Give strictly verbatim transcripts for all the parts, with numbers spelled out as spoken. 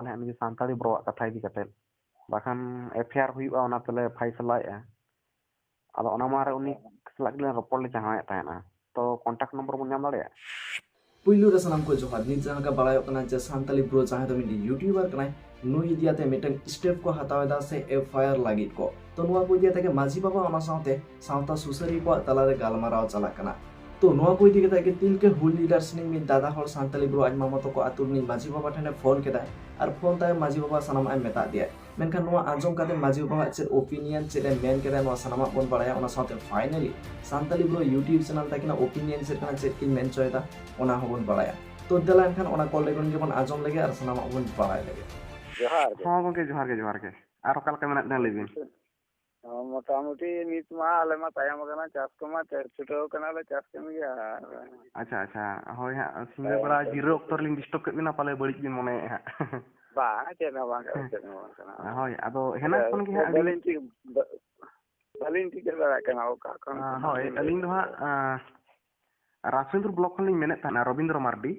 ᱦᱟᱸᱜ ᱱᱩᱭ ᱥᱟᱱᱛᱟᱲᱤ ᱵᱨᱳᱣᱟᱜ ᱠᱟᱛᱷᱟ ᱤᱫᱤ ᱠᱟᱛᱮᱫ, ᱵᱟᱠᱷᱟᱱ ᱮᱯᱷ ᱟᱭ ᱟᱨ ᱦᱩᱭᱩᱜᱼᱟ, ᱚᱱᱟ ᱛᱮᱞᱮ ᱯᱷᱟᱭᱥᱟᱞᱟᱭᱮᱫᱼᱟ᱾ ᱟᱫᱚ ᱚᱱᱟ ᱢᱟᱲᱟᱝ ᱨᱮ ᱩᱱᱤ ᱥᱟᱞᱟᱜ ᱜᱮᱞᱤᱧ ᱨᱚᱯᱚᱲ ᱞᱮ ᱪᱟᱦᱟᱣᱮᱫ ᱛᱟᱦᱮᱸᱱᱟ᱾ ᱛᱚ ᱠᱚᱱᱴᱟᱠᱴ ᱱᱚᱢᱵᱚᱨ ᱵᱚᱱ ᱧᱟᱢ ᱫᱟᱲᱮᱭᱟᱜᱼᱟ? ᱯᱩᱭᱞᱩ ᱨᱮ ᱥᱟᱱᱟᱢ ᱠᱚ ᱡᱚᱦᱟᱨ᱾ ᱱᱤᱛ ᱡᱟᱦᱟᱸ ᱞᱮᱠᱟ ᱵᱟᱲᱟᱭᱚᱜ ᱠᱟᱱᱟ ᱡᱮ ᱥᱟᱱᱛᱟᱞᱤ ᱵᱨᱳ ᱡᱟᱦᱟᱸᱭ ᱫᱚ ᱢᱤᱫᱴᱤᱡ ᱭᱩᱴᱤᱭᱩᱵᱟᱨ ᱠᱟᱱᱟᱭ, ᱱᱩᱭ ᱤᱫᱤ ᱠᱟᱛᱮ ᱢᱤᱫᱴᱟᱝ ᱥᱴᱮᱯ ᱠᱚ ᱦᱟᱛᱟᱣ ᱮᱫᱟ ᱥᱮ ᱮᱯᱷ ᱟᱭ ᱟᱨ ᱞᱟᱹᱜᱤᱫ ᱠᱚ᱾ ᱛᱚ ᱱᱚᱣᱟ ᱠᱚ ᱤᱫᱤ ᱠᱟᱛᱮ ᱜᱮ ᱢᱟᱹᱡᱷᱤ ᱵᱟᱵᱟ ᱚᱱᱟ ᱥᱟᱶᱛᱮ ᱥᱟᱶᱛᱟ ᱥᱩᱥᱟᱹᱨᱤᱭᱟᱹ ᱠᱚᱣᱟᱜ ᱛᱟᱞᱟᱨᱮ ᱜᱟᱞᱢᱟᱨᱟᱣ ᱪᱟᱞᱟᱜ ᱠᱟᱱᱟ᱾ ᱛᱚ ᱱᱚᱣᱟ ᱠᱚ ᱤᱫᱤ ᱠᱟᱛᱮ ᱜᱮ ᱛᱤᱞᱠᱟᱹ ᱦᱩᱞ ᱞᱤᱰᱟᱨᱥ ᱨᱤᱱᱤᱡ ᱢᱤᱫ ᱫᱟᱫᱟ ᱦᱚᱲ ᱥᱟᱱᱛᱟᱞᱤ ᱵᱨᱳ ᱟᱡ ᱢᱟᱢᱟ ᱛᱟᱠᱚ ᱟᱛᱳ ᱨᱤᱱᱤᱡ ᱢᱟᱹᱡᱷᱤ ᱵᱟᱵᱟ ᱴᱷᱮᱱᱮ ᱯᱷᱳᱱ ᱠᱮᱫᱟᱭ᱾ ᱟᱨ ᱯᱷᱳᱱ ᱛᱟᱭᱚᱢ ᱢᱟᱹᱡᱷᱤ ᱵᱟᱵᱟ ᱥᱟᱱᱟᱢᱟᱜ ᱮ ᱢᱮᱛᱟᱫ ᱫᱮᱭᱟ᱾ ᱢᱮᱱᱠᱷᱟᱱ ᱱᱚᱣᱟ ᱟᱸᱡᱚᱢ ᱠᱟᱛᱮ ᱢᱟᱹᱡᱷᱤ ᱵᱟᱵᱟᱣᱟᱜ ᱪᱮᱫ ᱚᱯᱤᱱᱤᱭᱚᱱ, ᱪᱮᱫ ᱮ ᱢᱮᱱ ᱠᱮᱫᱟ, ᱱᱚᱣᱟ ᱥᱟᱱᱟᱢᱟᱜ ᱵᱚᱱ ᱵᱟᱲᱟᱭᱟ᱾ ᱚᱱᱟ ᱥᱟᱶᱛᱮ finally Santali bro YouTube channel ᱛᱟᱹᱠᱤᱱᱟᱜ ᱚᱯᱤᱱᱤᱭᱚᱱ ᱪᱮᱫ ᱠᱟᱱᱟ, ᱪᱮᱫ ᱠᱤᱱ ᱢᱮᱱ ᱦᱚᱪᱚᱭᱮᱫᱟ, ᱚᱱᱟ ᱦᱚᱸᱵᱚᱱ ᱵᱟᱲᱟᱭᱟ᱾ ᱛᱚ ᱫᱮᱞᱟ ᱮᱱᱠᱷᱟᱱ ᱚᱱᱟ ᱠᱚᱞ ᱨᱮᱵᱚᱱ ᱜᱮᱵᱚᱱ ᱟᱸᱡᱚᱢ ᱞᱮᱜᱮ ᱟᱨ ᱥᱟᱱᱟᱢᱟᱜ ᱵᱚᱱ ᱵᱟᱲᱟᱭ ᱞᱮᱜᱮ᱾ ᱡᱚᱦᱟᱨ ᱜᱮ᱾ ᱦᱚᱸ ᱜᱚᱢᱠᱮ, ᱡᱚᱦᱟᱨ ᱜᱮ, ᱡᱚᱦᱟᱨ ᱜᱮ᱾ ᱟᱨ ᱚᱠᱟ ᱞᱮᱠᱟ ᱢᱮᱱᱟᱜ ᱵᱤᱱᱟ ᱞᱟᱹᱭ ᱵᱤᱱ? ᱦᱚᱸ, ᱢᱚᱴᱟᱢᱩᱴᱤ ᱱᱤᱛ ᱢᱟ ᱟᱞᱮ ᱢᱟ ᱛᱟᱭᱚᱢ ᱟᱠᱟᱱᱟ, ᱪᱟᱥ ᱠᱚᱢᱟ ᱪᱟᱥ ᱪᱷᱩᱴᱟᱹᱣ ᱠᱟᱱᱟᱞᱮ ᱪᱟᱥ ᱠᱟᱹᱢᱤ ᱜᱮ᱾ ᱟᱨ ᱟᱪᱪᱷᱟ, ᱟᱪᱪᱷᱟ, ᱦᱳᱭ ᱦᱟᱸᱜ, ᱥᱤᱸᱜᱟᱹᱲ ᱦᱮᱸ, ᱵᱮᱲᱟ ᱪᱟᱥ ᱡᱤᱨᱟᱹᱣ ᱠᱟᱹᱢᱤ᱾ ᱚᱠᱛᱚ ᱨᱮᱞᱤᱧ ᱰᱤᱥᱴᱟᱵ ᱠᱮᱫ ᱵᱤᱱᱟ, ᱯᱟᱞᱮ ᱵᱟᱹᱲᱤᱡ ᱵᱤᱱ ᱢᱚᱱᱮᱭᱮᱫ ᱦᱟᱸᱜ᱾ ᱵᱟᱝ, ᱪᱮᱫ ᱦᱚᱸ ᱵᱟᱝ ᱠᱟᱱᱟ, ᱦᱮᱸ᱾ ᱪᱮᱫ ᱦᱚᱸ ᱵᱟᱝ ᱠᱟᱱᱟ᱾ ᱦᱳᱭ, ᱟᱫᱚ ᱦᱮᱱᱟᱝ ᱟᱫᱚ ᱠᱷᱚᱱ ᱜᱮ ᱦᱟᱸᱜ ᱟᱹᱞᱤᱧ ᱵᱟᱹᱞᱤᱧ ᱴᱷᱤᱠ-, ᱵᱟ-, ᱵᱟᱹᱞᱤᱧ ᱴᱷᱤᱠᱟᱹ ᱫᱟᱲᱮᱭᱟᱜ ᱠᱟᱱᱟ ᱚᱠᱟ ᱠᱷᱚᱱ ᱟᱸ, ᱠᱟᱱᱟ ᱦᱳᱭ, ᱵᱤᱱ ᱞᱟᱹᱭ ᱟᱹᱞᱤᱧ ᱫᱚ ᱫᱟ᱾ ᱦᱟᱸᱜ, ᱟᱸ, ᱨᱟᱥᱩᱱᱫᱩᱨ ᱵᱞᱚᱠ ᱠᱷᱚᱱ ᱞᱤᱧ ᱢᱮᱱᱮᱫ ᱛᱟᱦᱮᱱᱟ, ᱨᱚᱵᱤᱱᱫᱨᱚ ᱢᱟᱨᱰᱤ᱾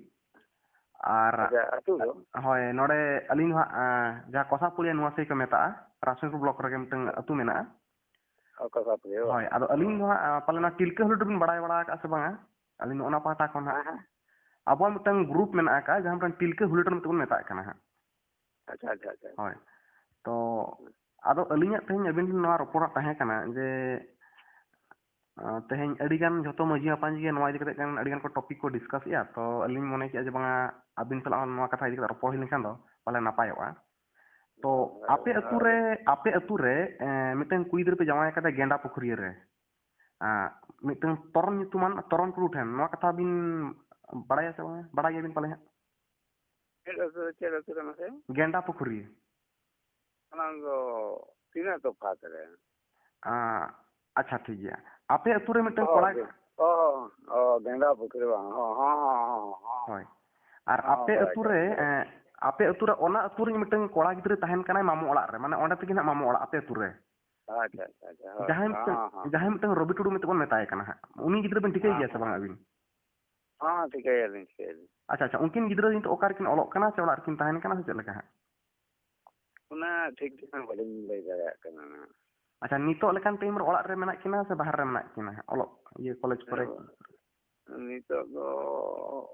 ᱟᱨ ᱟᱪᱪᱷᱟ, ᱟᱹᱛᱩ ᱫᱚ? ᱦᱳᱭ, ᱱᱚᱰᱮ ᱟᱹᱞᱤᱧ ᱫᱚ ᱦᱟᱸᱜ, ᱟᱸ, ᱡᱟᱦᱟᱸ ᱠᱚᱥᱟᱯᱩᱲᱤᱭᱟ ᱱᱚᱣᱟ ᱥᱟᱹᱭ ᱠᱚ ᱢᱮᱛᱟᱜᱼᱟ, ᱨᱟᱥᱩᱱᱫᱩᱨ ᱵᱞᱚᱠ ᱨᱮᱜᱮ ᱢᱤᱫᱴᱟᱝ ᱟᱹᱛᱩ ᱢᱮᱱᱟᱜᱼᱟ᱾ ᱚ, ᱠᱚᱥᱟᱯᱩᱲᱤᱭᱟ, ᱵᱟᱝ? ᱦᱳᱭ, ᱟᱫᱚ ᱟᱹᱞᱤᱧ ᱫᱚ ᱦᱟᱸᱜ, ᱟᱸ, ᱯᱟᱞᱮ ᱱᱚᱣᱟ ᱴᱤᱞᱠᱟᱹ ᱦᱩᱞ ᱨᱮᱵᱤᱱ ᱵᱟᱲᱟᱭ ᱵᱟᱲᱟ ᱟᱠᱟᱫᱼᱟ ᱥᱮ ᱵᱟᱝᱟ? ᱟᱹᱞᱤᱧ ᱫᱚ ᱚᱱᱟ ᱯᱟᱦᱴᱟ ᱠᱷᱚᱱ ᱦᱟᱸᱜ, ᱦᱮᱸ, ᱦᱮᱸ᱾ ᱟᱵᱚᱣᱟᱜ ᱢᱤᱫᱴᱟᱝ ᱜᱨᱩᱯ ᱢᱮᱱᱟᱜ ᱟᱠᱟᱫᱼᱟ, ᱡᱟᱦᱟᱸ ᱢᱤᱫᱴᱟᱝ ᱴᱤᱞᱠᱟᱹ ᱦᱩᱞ ᱨᱮ ᱢᱤᱫᱴᱟᱝ ᱵᱚᱱ ᱢᱮᱛᱟᱜ ᱠᱟᱱᱟ ᱦᱟᱸᱜ᱾ ᱟᱪᱪᱷᱟ, ᱟᱪᱪᱷᱟ, ᱟᱪᱪᱷᱟ᱾ ᱦᱳᱭ᱾ ᱛᱚ, ᱟᱫᱚ ᱟᱹᱞᱤᱧᱟᱜ ᱛᱮᱦᱮᱧ ᱟᱹᱵᱤᱱ ᱴᱷᱮᱱ ᱱᱚᱣᱟ ᱨᱚᱯᱚᱲᱟᱜ ᱛᱟᱦᱮᱸ ᱠᱟᱱᱟ ᱡᱮ, ᱟᱸ, ᱛᱮᱦᱮᱧ ᱟᱹᱰᱤᱜᱟᱱ ᱡᱷᱚᱛᱚ ᱢᱟᱹᱡᱷᱤ ᱢᱟᱯᱟᱡᱷᱤ ᱜᱮ ᱱᱚᱣᱟ ᱤᱫᱤ ᱠᱟᱛᱮ ᱜᱟᱱ ᱟᱹᱰᱤᱜᱟᱱ ᱠᱚ ᱴᱚᱯᱤᱠ ᱠᱚ ᱰᱤᱥᱠᱟᱥ ᱮᱜᱼᱟ᱾ ᱛᱚ, ᱟᱹᱞᱤᱧ ᱢᱚᱱᱮ ᱠᱮᱜᱼᱟ ᱡᱮ ᱵᱟᱝᱟ, ᱟᱹᱵᱤᱱ ᱥᱟᱞᱟᱜ ᱦᱚᱸ ᱱᱚᱣᱟ ᱠᱟᱛᱷᱟ ᱤᱫᱤ ᱠᱟᱛᱮ ᱨᱚᱯᱚᱲ ᱦᱩᱭ ᱞᱮᱱᱠᱷᱟᱱ ᱫᱚ ᱯᱟᱞᱮ ᱱᱟᱯᱟᱭᱚᱜᱼᱟ᱾ ᱛᱚ, ᱦᱳᱭ, ᱟᱯᱮ ᱟᱹᱛᱩ ᱦᱳᱭ᱾ ᱨᱮ, ᱟᱯᱮ ᱟᱹᱛᱩ ᱨᱮ, ᱮᱸ, ᱢᱤᱫᱴᱟᱝ ᱠᱩᱲᱤ ᱜᱤᱫᱽᱨᱟᱹ ᱯᱮ ᱡᱟᱶᱟᱭ ᱟᱠᱟᱫᱮᱭᱟ ᱜᱮᱸᱰᱟ ᱯᱩᱠᱷᱩᱨᱤᱭᱟᱹ ᱨᱮ᱾ ᱟᱸ, ᱢᱤᱫᱴᱟᱝ ᱛᱚᱨᱚᱱ ᱧᱩᱛᱩᱢᱟᱱ ᱛᱚᱨᱚᱱ ᱴᱩᱰᱩ ᱴᱷᱮᱱ᱾ ᱱᱚᱣᱟ ᱠᱟᱛᱷᱟ ᱵᱤᱱ ᱵᱟᱲᱟᱭᱟ ᱥᱮ ᱵᱟᱝᱟ? ᱵᱟᱲᱟᱭ ᱜᱮᱭᱟᱵᱤᱱ ᱯᱟᱞᱮ ᱦᱟᱸᱜ? ᱪᱮᱫ ᱟᱹᱛᱩ, ᱪᱮᱫ ᱟᱹᱛᱩ ᱨᱮ ᱢᱟᱥᱮ? ᱜᱮᱸᱰᱟ ᱯᱩᱠᱷᱩᱨᱤ᱾ ᱚᱱᱟ ᱫᱚ ᱛᱤᱱᱟᱹᱜ ᱛᱚᱯᱷᱟᱛ ᱨᱮ? ᱟᱸ, ᱟᱪᱪᱷᱟ, ᱴᱷᱤᱠ ᱜᱮᱭᱟ᱾ ᱟᱯᱮ ᱟᱹᱛᱩ ᱨᱮ ᱢᱤᱫᱴᱟᱝ ᱚ, ᱠᱚᱲᱟ ᱜᱮ-, ᱚ, ᱚ, ᱜᱮᱸᱰᱟ ᱯᱩᱠᱷᱨᱤ ᱵᱟᱝ? ᱦᱚᱸ, ᱦᱚᱸ, ᱦᱚᱸ, ᱦᱚᱸ, ᱦᱚᱸ᱾ ᱦᱳᱭ᱾ ᱟᱨ ᱦᱚᱸ, ᱟᱯᱮ ᱵᱟᱲᱟᱭ ᱟᱹᱛᱩ ᱨᱮ, ᱜᱮᱭᱟ, ᱵᱟᱲᱟᱭ ᱮᱸ, ᱜᱮᱭᱟ᱾ ᱟᱯᱮ ᱟᱹᱛᱩ ᱨᱮ ᱚᱱᱟ ᱟᱹᱛᱩ ᱨᱮ ᱢᱤᱫᱴᱟᱝ ᱠᱚᱲᱟ ᱜᱤᱫᱽᱨᱟᱹ ᱛᱟᱦᱮᱱ ᱠᱟᱱᱟᱭ ᱢᱟᱢᱚ ᱚᱲᱟᱜ ᱨᱮ, ᱢᱟᱱᱮ ᱚᱸᱰᱮ ᱛᱮᱜᱮ ᱱᱟᱦᱟᱜ ᱢᱟᱢᱚ ᱚᱲᱟᱜ ᱟᱯᱮ ᱟᱹᱛᱩ ᱨᱮ᱾ ᱟᱪᱪᱷᱟ, ᱟᱪᱪᱷᱟ, ᱟᱪᱪᱷᱟ, ᱦᱳᱭ᱾ ᱡᱟᱦᱟᱸᱭ ᱦᱚᱸ, ᱢᱤᱫᱴᱟᱝ, ᱦᱚᱸ, ᱦᱚᱸ᱾ ᱡᱟᱦᱟᱸᱭ ᱢᱤᱫᱴᱟᱝ ᱨᱚᱵᱤ ᱴᱩᱰᱩ ᱢᱮᱱᱛᱮ ᱵᱚᱱ ᱢᱮᱛᱟᱭ ᱠᱟᱱᱟ ᱦᱟᱸᱜ, ᱩᱱᱤ ᱜᱤᱫᱽᱨᱟᱹ ᱵᱮᱱ ᱴᱷᱤᱠᱟᱹᱭ ᱦᱚᱸ, ᱜᱮᱭᱟ ᱥᱮ ᱦᱚᱸ᱾ ᱵᱟᱝ ᱟᱹᱵᱤᱱ? ᱦᱚᱸ, ᱴᱷᱤᱠᱟᱹᱭᱟᱞᱤᱧ, ᱴᱷᱤᱠᱟᱹᱭᱟᱞᱤᱧ᱾ ᱟᱪᱪᱷᱟ, ᱟᱪᱪᱷᱟ, ᱩᱱᱠᱤᱱ ᱜᱤᱫᱽᱨᱟᱹ ᱱᱤᱛᱚᱜ ᱚᱠᱟ ᱨᱮᱠᱤᱱ ᱚᱞᱚᱜ ᱠᱟᱱᱟ ᱥᱮ ᱚᱲᱟᱜ ᱨᱮᱠᱤᱱ ᱛᱟᱦᱮᱱ ᱠᱟᱱᱟ ᱥᱮ ᱪᱮᱫ ᱞᱮᱠᱟ ᱦᱟᱸᱜ? ᱚᱱᱟ ᱴᱷᱤᱠ ᱴᱷᱤᱠᱟᱹᱱᱟ ᱵᱟᱹᱞᱤᱧ ᱞᱟᱹᱭ ᱫᱟᱲᱮᱭᱟᱜ ᱠᱟᱱᱟ ᱱᱟᱦᱟᱜ᱾ ᱟᱪᱪᱷᱟ, ᱱᱤᱛᱚᱜ ᱞᱮᱠᱟᱱ ᱴᱟᱭᱤᱢ ᱨᱮ ᱚᱲᱟᱜ ᱨᱮ ᱢᱮᱱᱟᱜ ᱠᱤᱱᱟ ᱥᱮ ᱵᱟᱦᱨᱮ ᱨᱮ ᱢᱮᱱᱟᱜ ᱠᱤᱱᱟ ᱚᱞᱚᱜ, ᱤᱭᱟᱹ, ᱠᱚᱞᱮᱡᱽ ᱠᱚᱨᱮ? ᱱᱤᱛᱚᱜ ᱫᱚ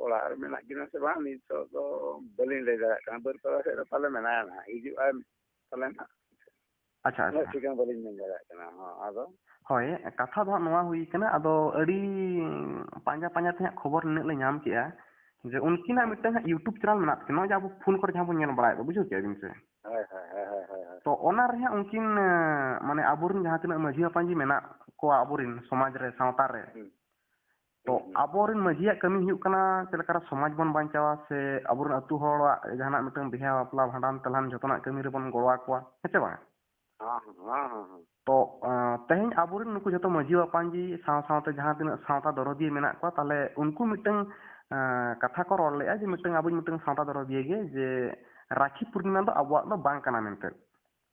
ᱚᱲᱟᱜ ᱨᱮ ᱢᱮᱱᱟᱜ ᱠᱤᱱᱟ ᱥᱮ ᱵᱟᱝ, ᱱᱤᱛᱚᱜ ᱫᱚ ᱵᱟᱹᱞᱤᱧ ᱞᱟᱹᱭ ᱫᱟᱲᱮᱭᱟᱜ ᱠᱟᱱᱟ᱾ ᱵᱟᱹᱨᱯᱟᱫᱟ ᱥᱮᱫ ᱨᱮ ᱯᱟᱞᱮ ᱢᱮᱱᱟᱭᱟ ᱱᱟᱦᱟᱜ, ᱦᱤᱡᱩᱜ ᱟᱭ ᱯᱟᱞᱮ ᱱᱟᱦᱟᱜ᱾ ᱟᱪᱪᱷᱟ, ᱩᱱᱟᱹᱜ ᱟᱪᱪᱷᱟ᱾ ᱴᱷᱤᱠᱟᱹᱱ ᱵᱟᱹᱞᱤᱧ ᱢᱮᱱ ᱫᱟᱲᱮᱭᱟᱜ ᱠᱟᱱᱟ᱾ ᱦᱚᱸ, ᱟᱫᱚ? ᱦᱳᱭ, ᱠᱟᱛᱷᱟ ᱫᱚ ᱦᱟᱸᱜ ᱱᱚᱣᱟ ᱦᱩᱭ ᱠᱟᱱᱟ, ᱟᱫᱚ ᱟᱹᱰᱤ ᱯᱟᱸᱡᱟ ᱯᱟᱸᱡᱟ ᱛᱮ ᱦᱟᱸᱜ ᱠᱷᱚᱵᱚᱨ ᱱᱤᱱᱟᱹᱜ ᱞᱮ ᱧᱟᱢ ᱠᱮᱜᱼᱟ ᱡᱮ ᱩᱱᱠᱤᱱᱟᱜ ᱦᱮᱸ᱾ ᱢᱤᱫᱴᱟᱝ ᱦᱟᱸᱜ YouTube ᱪᱮᱱᱮᱞ ᱢᱮᱱᱟᱜ ᱛᱟᱹᱠᱤᱱᱟ, ᱱᱚᱜᱼᱚᱭ ᱡᱮ ᱟᱵᱚ ᱯᱷᱳᱱ ᱠᱚᱨᱮ ᱡᱟᱦᱟᱸ ᱵᱚᱱ ᱧᱮᱞ ᱵᱟᱲᱟᱭᱮᱫ ᱫᱚ, ᱵᱩᱡᱷᱟᱹᱣ ᱠᱮᱜᱼᱟ ᱵᱤᱱ ᱥᱮ? ᱦᱳᱭ, ᱦᱳᱭ, ᱦᱳᱭ, ᱦᱳᱭ, ᱦᱳᱭ, ᱦᱳᱭ᱾ ᱛᱚ ᱚᱱᱟ ᱨᱮ ᱦᱟᱸᱜ ᱩᱱᱠᱤᱱ, ᱮᱸ, ᱢᱟᱱᱮ ᱟᱵᱚᱨᱮᱱ ᱡᱟᱦᱟᱸ ᱛᱤᱱᱟᱹᱜ ᱢᱟᱹᱡᱷᱤ ᱢᱟᱯᱟᱡᱷᱤ ᱢᱮᱱᱟᱜ ᱠᱚᱣᱟ ᱟᱵᱚᱨᱮᱱ ᱥᱚᱢᱟᱡᱽ ᱨᱮ, ᱥᱟᱶᱛᱟ ᱨᱮ, ᱦᱩᱸ᱾ ᱛᱚ ᱦᱩᱸ, ᱦᱩᱸ᱾ ᱟᱵᱚᱨᱮᱱ ᱢᱟᱹᱡᱷᱤᱭᱟᱜ ᱠᱟᱹᱢᱤ ᱦᱩᱭᱩᱜ ᱠᱟᱱᱟ ᱪᱮᱫ ᱞᱮᱠᱟᱨᱮ ᱥᱚᱢᱟᱡᱽ ᱵᱚᱱ ᱵᱟᱧᱪᱟᱣᱟ ᱥᱮ ᱟᱵᱚᱨᱮᱱ ᱟᱹᱛᱩ ᱦᱚᱲᱟᱜ ᱡᱟᱦᱟᱱᱟᱜ ᱢᱤᱫᱴᱟᱝ ᱵᱤᱦᱟᱹ ᱵᱟᱯᱞᱟ ᱵᱷᱟᱸᱰᱟᱱ ᱛᱮᱞᱦᱟᱱ ᱡᱷᱚᱛᱚᱱᱟᱜ ᱠᱟᱹᱢᱤ ᱨᱮᱵᱚᱱ ᱜᱚᱲᱚ ᱟᱠᱚᱣᱟ, ᱦᱮᱸ ᱥᱮ ᱵᱟᱝ? ᱦᱮᱸ, ᱦᱮᱸ, ᱦᱮᱸ, ᱦᱮᱸ, ᱦᱮᱸ᱾ ᱛᱚ, ᱟᱸ, ᱛᱮᱦᱮᱧ ᱟᱵᱚᱨᱮᱱ ᱱᱩᱠᱩ ᱡᱷᱚᱛᱚ ᱢᱟᱹᱡᱷᱤ ᱢᱟᱯᱟᱡᱷᱤ ᱥᱟᱶ ᱥᱟᱶᱛᱮ ᱡᱟᱦᱟᱸ ᱛᱤᱱᱟᱹᱜ ᱥᱟᱶᱛᱟ ᱫᱚᱨᱚᱫᱤᱭᱟᱹ ᱢᱮᱱᱟᱜ ᱠᱚᱣᱟ, ᱛᱟᱦᱞᱮ ᱩᱱᱠᱩ ᱢᱤᱫᱴᱟᱝ, ᱟᱸ, ᱠᱟᱛᱷᱟ ᱠᱚ ᱨᱚᱲ ᱞᱮᱜᱼᱟ ᱡᱮ ᱢᱤᱫᱴᱟᱝ ᱟᱵᱚ ᱢᱤᱫᱴᱟᱝ ᱥᱟᱶᱛᱟ ᱫᱚᱨᱚᱫᱤᱭᱟᱹ ᱜᱮ ᱡᱮ ᱨᱟᱠᱷᱤ ᱯᱩᱨᱱᱤᱢᱟ ᱫᱚ ᱟᱵᱚᱣᱟᱜ ᱫᱚ ᱵᱟᱝ ᱠᱟᱱᱟ ᱢᱮᱱᱛᱮ᱾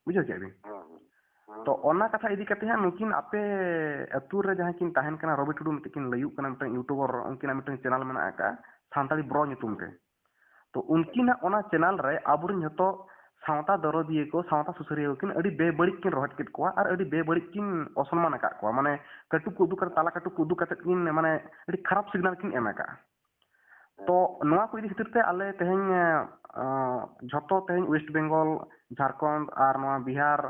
ᱵᱩᱡᱷᱟᱹᱣ ᱠᱮᱜᱼᱟ ᱵᱤᱱ? ᱦᱮᱸ, ᱦᱮᱸ, ᱦᱮᱸ᱾ ᱛᱚ ᱚᱱᱟ ᱠᱟᱛᱷᱟ ᱤᱫᱤ ᱠᱟᱛᱮ ᱦᱟᱸᱜ ᱱᱩᱠᱤᱱ ᱟᱯᱮ ᱟᱹᱛᱩ ᱨᱮ ᱡᱟᱦᱟᱸ ᱠᱤᱱ ᱛᱟᱦᱮᱱ ᱠᱟᱱᱟ, ᱨᱚᱵᱤ ᱴᱩᱰᱩ ᱢᱤᱫᱴᱤᱡ ᱠᱤᱱ ᱞᱟᱹᱭᱩᱜ ᱠᱟᱱᱟ, ᱢᱤᱫᱴᱟᱝ YouTuber, ᱩᱱᱠᱤᱱᱟᱜ ᱢᱤᱫᱴᱟᱝ ᱪᱮᱱᱮᱞ ᱢᱮᱱᱟᱜ ᱟᱠᱟᱫᱼᱟ, ᱥᱟᱱᱛᱟᱲᱤ ᱵᱨᱚ ᱧᱩᱛᱩᱢ ᱛᱮ᱾ ᱛᱚ ᱩᱱᱠᱤᱱᱟᱜ ᱚᱱᱟ ᱪᱮᱱᱮᱞ ᱨᱮ ᱟᱵᱚᱨᱮᱱ ᱡᱷᱚᱛᱚ ᱥᱟᱶᱛᱟ ᱫᱚᱨᱚᱫᱤᱭᱟᱹ ᱠᱚ, ᱥᱟᱶᱛᱟ ᱥᱩᱥᱟᱹᱨᱤᱭᱟᱹ ᱠᱚ ᱠᱤᱱ ᱟᱹᱰᱤ ᱵᱮᱵᱟᱹᱲᱤᱡ ᱠᱤᱱ ᱨᱚᱦᱮᱫ ᱠᱮᱫ ᱠᱚᱣᱟ ᱟᱨ ᱟᱹᱰᱤ ᱵᱮᱵᱟᱹᱲᱤᱡ ᱠᱤᱱ ᱚᱥᱚᱱᱢᱟᱱ ᱟᱠᱟᱫ ᱠᱚᱣᱟ᱾ ᱢᱟᱱᱮ ᱠᱟᱹᱴᱩᱵ ᱠᱚ ᱩᱫᱩᱜ ᱠᱟᱛᱮ, ᱛᱟᱞᱟ ᱠᱟᱹᱴᱩᱵ ᱠᱚ ᱩᱫᱩᱜ ᱠᱟᱛᱮ ᱠᱤᱱ, ᱢᱟᱱᱮ, ᱟᱹᱰᱤ ᱠᱷᱟᱨᱟᱯ ᱥᱤᱜᱽᱱᱟᱞ ᱠᱤᱱ ᱮᱢ ᱟᱠᱟᱫᱼᱟ᱾ ᱛᱚ ᱱᱚᱣᱟ ᱠᱚ ᱤᱫᱤ ᱠᱷᱟᱹᱛᱤᱨ ᱛᱮ ᱟᱞᱮ ᱛᱮᱦᱮᱧ, ᱮᱸ, ᱡᱷᱚᱛᱚ ᱛᱮᱦᱮᱧ ᱳᱭᱮᱥᱴ ᱵᱮᱝᱜᱚᱞ, ᱡᱷᱟᱲᱠᱷᱚᱸᱰ ᱟᱨ ᱱᱚᱣᱟ ᱵᱤᱦᱟᱨ,